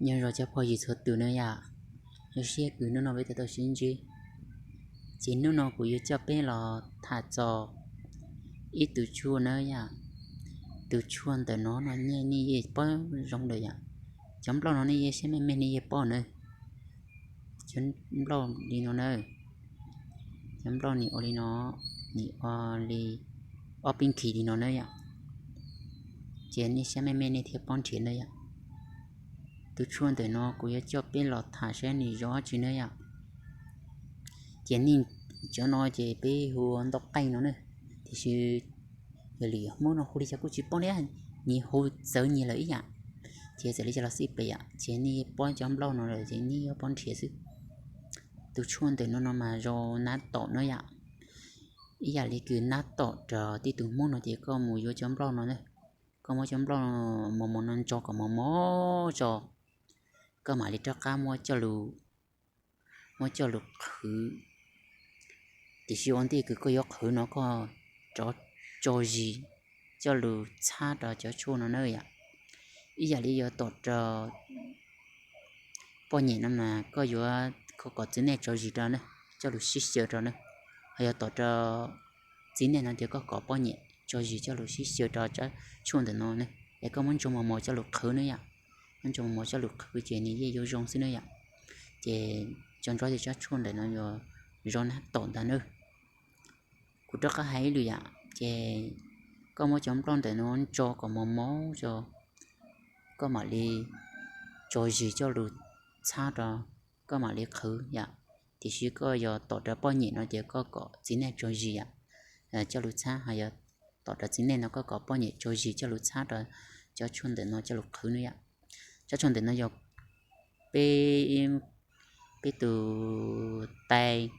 Nyob zoo cov phooj ywg txhua tus na yom, zoo siab kws hnub no peb tau sib ntsib. Ces hnub no kuv yuav coj peb los tham txog ib tug tshuaj na yom. Tus tshuaj ntawm no no nej yeej paub zoo lawm yom. Cov nplauj no nej yeej saib meej meej nej yeej paub na. Cov nplauj li no na, cov nplauj nws ua li no, nws ua li ob peb nkig li no na yom. Ces nej saib meej meej nej thiaj paub nrhiav na yom. Tus tshuaj ntawm no kuv yuav coj peb los tham saib nws zoo dab tsi na yom. Ces nej, cov no ces peb hu ua ntau qeej no na, tiam sis yog lwm yam Hmoob no hu li cas kuj tsis paub li, nyias hu txawv nyias lawm ib yam. Ces txawm li cas los xij pem yom, ces nej paub cov nplauj no lawm ces nej yuav paub nrhiav xwb. Tus tshuaj ntawm no no mas zoo nab tom na yom. Ib yam li kws nab tom rau tib tug Hmoob no ces koj mus yuav cov nplauj no na, koj muab cov nplauj mos mos no ntso kom mos mos tso, koj mam li rov qab muab coj lug, muab coj lug qhwv. Tiam sis ua ntej kws koj yuav qhwv no koj rov tso zis coj lug txhab rau cov tshuaj no na yom. Ib yam li yuav tom rau poj niam no mas koj yuav, koj kom txiv neej tso zis rau na, coj lug sib xyaw rau na. Ho yog tom rau txiv neej no ces koj kom poj niam tso zis coj lug sib xyaw rau cov tshuaj ntawm no na. Es koj muab ntso mos mos coj lug qhwv na yom. Muab ntso mos mos coj lug qhwv ces nws yeej yuav zoo xwb na yom. Ces tso ntsoov tias cov tshuaj ntawm no yuav zoo nab tom ntag na. Kuv rov qab hais ib lwm yam, ces koj muab cov nplauj ntawm no ntso kom mos mos tso, koj mam li tso zis coj lug txhab rau, koj mam li qhwv yom. Tiam sis koj yog tom rau poj niam no ces koj kom txiv neej tso zis yom, coj lug txhab. Ho yog tom rau txiv neej no koj kom poj niam tso zis coj lug txhab rau cov tshuaj ntawm no coj lug qhwv na yom. Cov tshuaj ntawm no yog peb, peb tus tais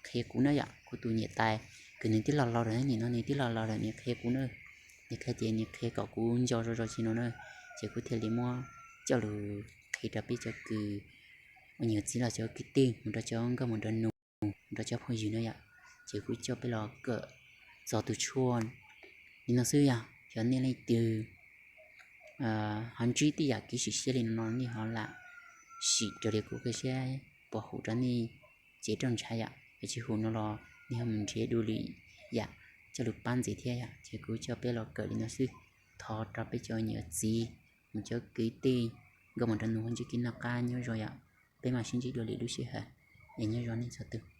qhia kuv na yom, kuv tus niam tais, kws nws twb laus laus lawm, nim no nws twb laus laus lawm nws qhia kuv na. Nws qhia ces nws qhia kom kuv nco zog zog tsis no na, ces kuv thiaj li muab coj lug qhia rau peb cov kws ua niam txiv los cov kwv tij mus rau cov nkauj mus nrog nus, mus rau cov phooj ywg na yom. Ces kuv coj peb los kawm txog tus tshuaj li no xwb yom. Yog nej leej twg ho ntsib tej yam kev sim siab li no no nej ho lam sim raws li kuv qhia saib puas hum rau nej cev roj ntshav yom. Yog tsis hum no los nej ho mus nrhiav dua lwm yam coj lug pab ntxiv thiab yom. Ces kuv coj peb los kawm li no xwb. Thov rau peb cov niam txiv mus cov kwv tij nkauj mus nrog nus ntsib kev noj qab nyob zoo yom. Peb mam sib ntsib dua lwm lub sij hawm, es nyob zoo nej txhua tus.